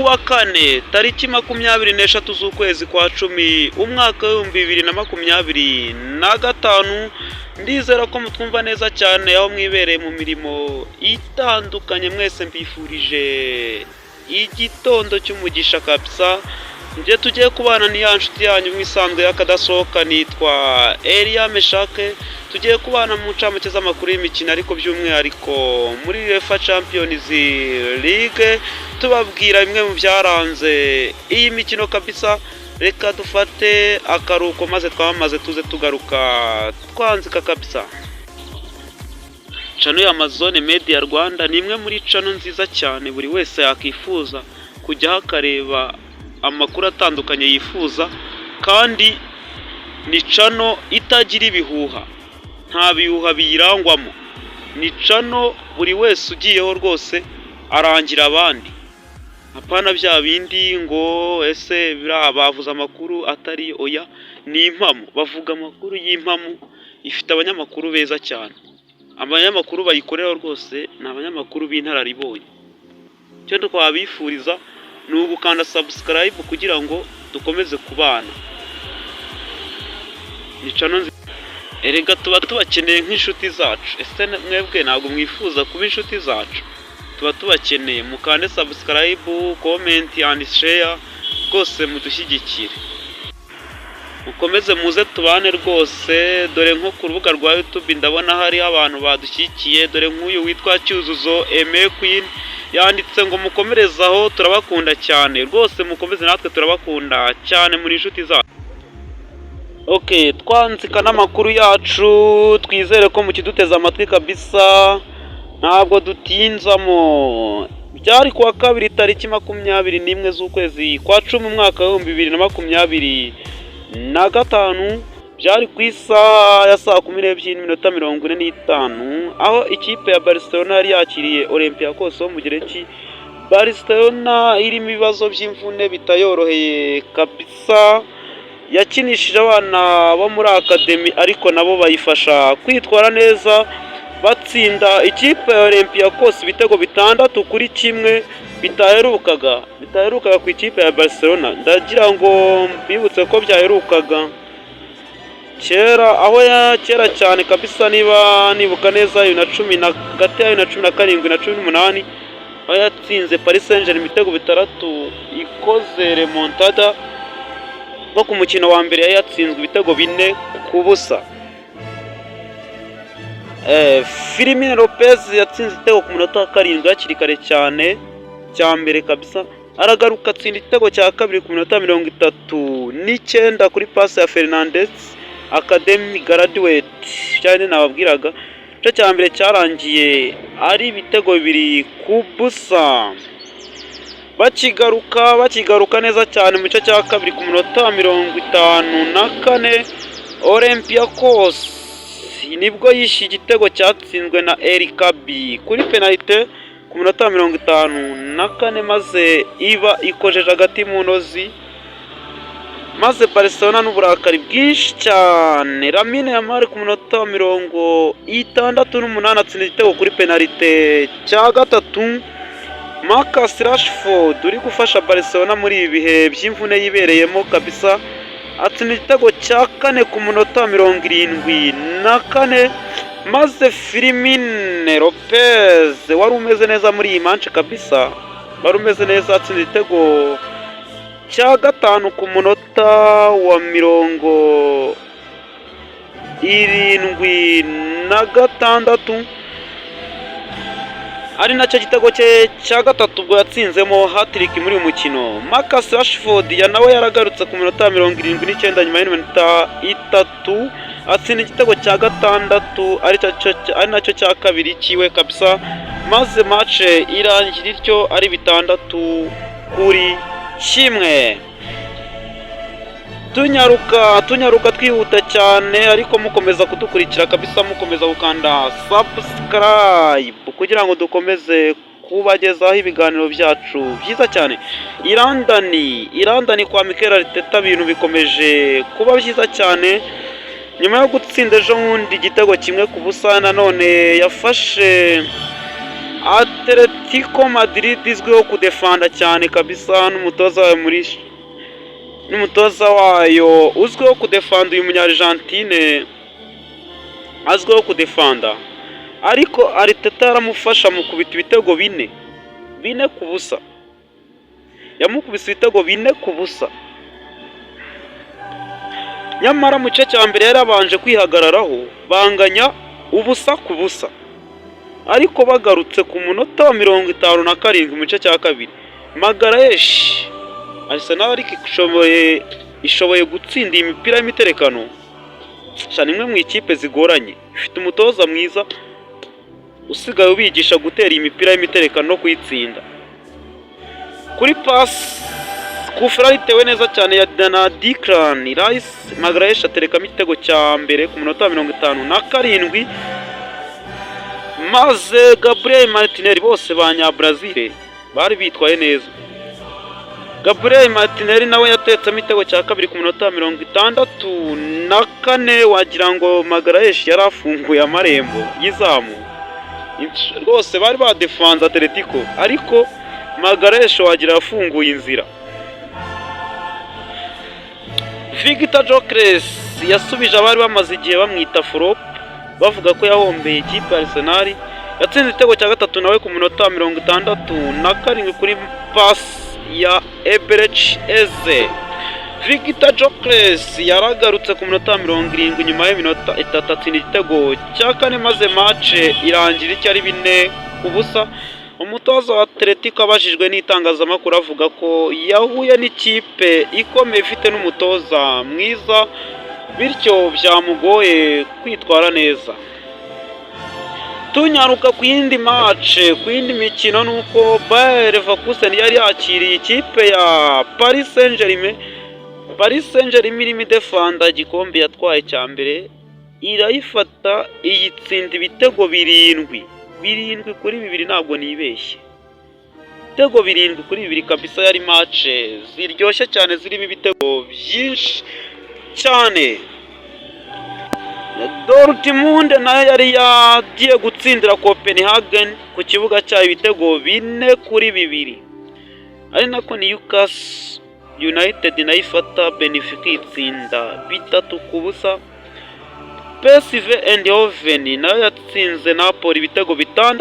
Kuwa kane, tariki 23 z'ukwezi kwa 10, umwaka w'2025. Ndizera ko mutwumva neza cyane aho mwibereye mu mirimo itandukanye. Mwese mbifurije igitondo cy'umugisha kabisa. Njye tugiye kubana ni ya nshuti yanyu mwisanzwe y'akadasohoka, nitwa Elia Meshake. Tugiye kubana mu ncamake z'amakuru y'imikino, ariko by'umwihariko muri UEFA Champions League, tubabwira bimwe mu byaranze iyi mikino kabisa. Reka dufate akaruhuko maze twamamaze, tuze tugaruka twanzika kabisa. Channel ya Amazon Media Rwanda ni imwe muri channel nziza cyane buri wese yakwifuza kujyaho akareba amakuru atandukanye yifuza, kandi ni channel itagira ibihuha, nta bihuha biyirangwamo. Ni channel buri wese ugiyeho rwose arangira abandi, apana bya bindi ngo ese biriya bavuze amakuru atari oya. Ni impamo, bavuga amakuru y'impamo. Ifite abanyamakuru beza cyane. Abanyamakuru bayikorera rwose ni abanyamakuru b'inararibonye. Icyo twabifuriza ni ugukanda subscribe kugira ngo dukomeze kubana. Ni channel nziza. Erega tuba tubakeneye nk'inshuti zacu. Ese mwebwe ntabwo mwifuza kuba inshuti zacu? Tuba tubakeneye. Mukande subscribe, comment and share, rwose mudushyigikire, mukomeze muze tubane rwose. Dore nko ku rubuga rwa YouTube ndabona hariho abantu badushyigikiye. Dore nk'uyu witwa Cyuzuzo Aime Queen yanditse ngo mukomerezaho, turabakunda cyane rwose. Mukomeze, natwe turabakunda cyane, muri inshuti zacu. Ok, twanzika n'amakuru yacu. Twizere ko mukiduteze amatwi kabisa, ntabwo dutinzamo. Byari kuwa kabiri, tariki 21 z'ukwezi kwa 10, umwaka w'2025. Byari ku isaha ya saa 12 n'iminota 45, aho ikipe ya Barcelona yari yakiriye Olympiacos wo mu Gereki. Barcelona irimo ibibazo by'imvune bitayoroheye kabisa, yakinishije abana bo muri academy, ariko nabo bayifasha kwitwara neza, batsinda ikipe ya Olympiacos ibitego 6-1, bitaherukaga ku ikipe ya Barcelona. Ndagira ngo mbibutse ko byaherukaga kera, aho ya kera cyane kabisa, niba nibuka neza, 2010 na hagati ya 2017 na 18, aho yatsinze Paris Saint-Germain ibitego 6 ikoze remontada. No ku mukino wa mbere yari yatsinzwe ibitego 4-0. Fermin Lopez yatsinze igitego ku munota wa 7 hakiri kare cyane, cya mbere kabisa. Aragaruka atsinda igitego cya kabiri ku minota 39 kuri pasi ya Fernandez, academy graduate cyane nababwiraga. Igice cya mbere cyarangiye ari ibitego 2-0. Bakigaruka neza cyane mu gice cya kabiri, ku minota 54, Olympiacos nibwo yishyuye igitego cyatsinzwe na El Kaabi kuri penalite ku minota 54, maze iba ikojeje agati mu ntozi, maze Barcelona n'uburakari bwinshi cyane. Lamine Yamal ku munota 68 atsinda igitego kuri penalite cya gatatu. Marcus Rashford uri gufasha Barcelona muri ibi bihe by'imvune yibereyemo kabisa, atsinda igitego cya kane ku munota 74, maze Fermin Lopez wari umeze neza muri iyi manche kabisa, wari umeze neza, atsinda igitego cya gatanu ku munota wa 76, ari nacyo gitego cye cya gatatu ubwo yatsinzemo hat-trick muri uyu mukino. Marcus Rashford ya nawe yaragarutse ku minota 79, nyuma y'iminota 3, atsinda igitego cya gatandatu, ari nacyo cya kabiri cyiwe kabisa, maze match irangira ityo ari 6-1. Tunyaruka twihuta cyane, ariko mukomeza kudukurikira kabisa, mukomeza gukanda subscribe kugira ngo dukomeze kubagezaho ibiganiro byacu byiza cyane. I London kwa Mikel Arteta ibintu bikomeje kuba byiza cyane nyuma yo gutsinda ejo bundi igitego 1-0. Nanone yafashe Atletico Madrid izwiho kudefanda cyane kabisa, n'umutoza wayo muri n'umutoza wayo uzwiho kudefanda, uyu munya-Argentine azwiho kudefanda, ariko Arteta yaramufasha mu kubita ibitego 4, 4-0. Yamukubise ibitego 4-0. Nyamara mu gice cya mbere yarabanje kwihagararaho, banganya 0-0, ariko bagarutse ku munota wa 57 mu gice cya kabiri, Magalhães. Arsenal ariko ishoboye gutsinda iyi mipira y'imiterekano cyane, imwe mu ikipe zigoranye, ifite umutoza mwiza usigaye ubigisha gutera iyi mipira y'imiterekano no kuyitsinda. Kuri pasi kufura itewe neza cyane ya Dana Declan Rice, Magalhães aterekamo igitego cya mbere ku munota wa 57, maze Gabriel Martinelli, bose ba Brazil bari bitwaye neza. Gabriel Martinelli nawe yatetsemo igitego cya kabiri ku munota wa 64. Wagira ngo Magalhães yari afunguye amarembo y'izamu rwose. Bari badefanze Atletico, ariko Magalhães wagira yafunguye inzira. Victor Gyökeres yasubije abari bamaze igihe bamwita flop, bavuga ko yahombeye ikipe ya Arsenal. Yatsinze igitego cya gatatu nawe ku munota wa 67 kuri pasi ya Eberechi Eze. Victor Gyökeres yaragarutse ku munota wa 70, nyuma y'iminota 3 atsinda igitego cya kane, maze match irangira icyo ari 4-0. Umutoza wa Atletico abajijwe n'itangazamakuru avuga ko yahuye n'ikipe ikomeye, ifite n'umutoza mwiza, bityo byamugoye kwitwara neza. Tunyaruka ku yindi match, ku yindi mikino, ni uko Bayer Leverkusen yari yakiriye ikipe ya Paris Saint-Germain. Paris Saint-Germain irimo idefanda igikombe yatwaye cya mbere, irayifata iyitsinda ibitego 7, 7-2, ntabwo nibeshye, ibitego 7-2 kabisa. Yari match ziryoshye cyane, zirimo ibitego byinshi cyane. Dortmund nayo yari yagiye gutsindira Copenhagen ku kibuga cyayo ibitego 4-2, ari nako Newcastle United nayo ifata Benfica itsinda 3-0. PSV Eindhoven nayo yatsinze Napoli ibitego 6.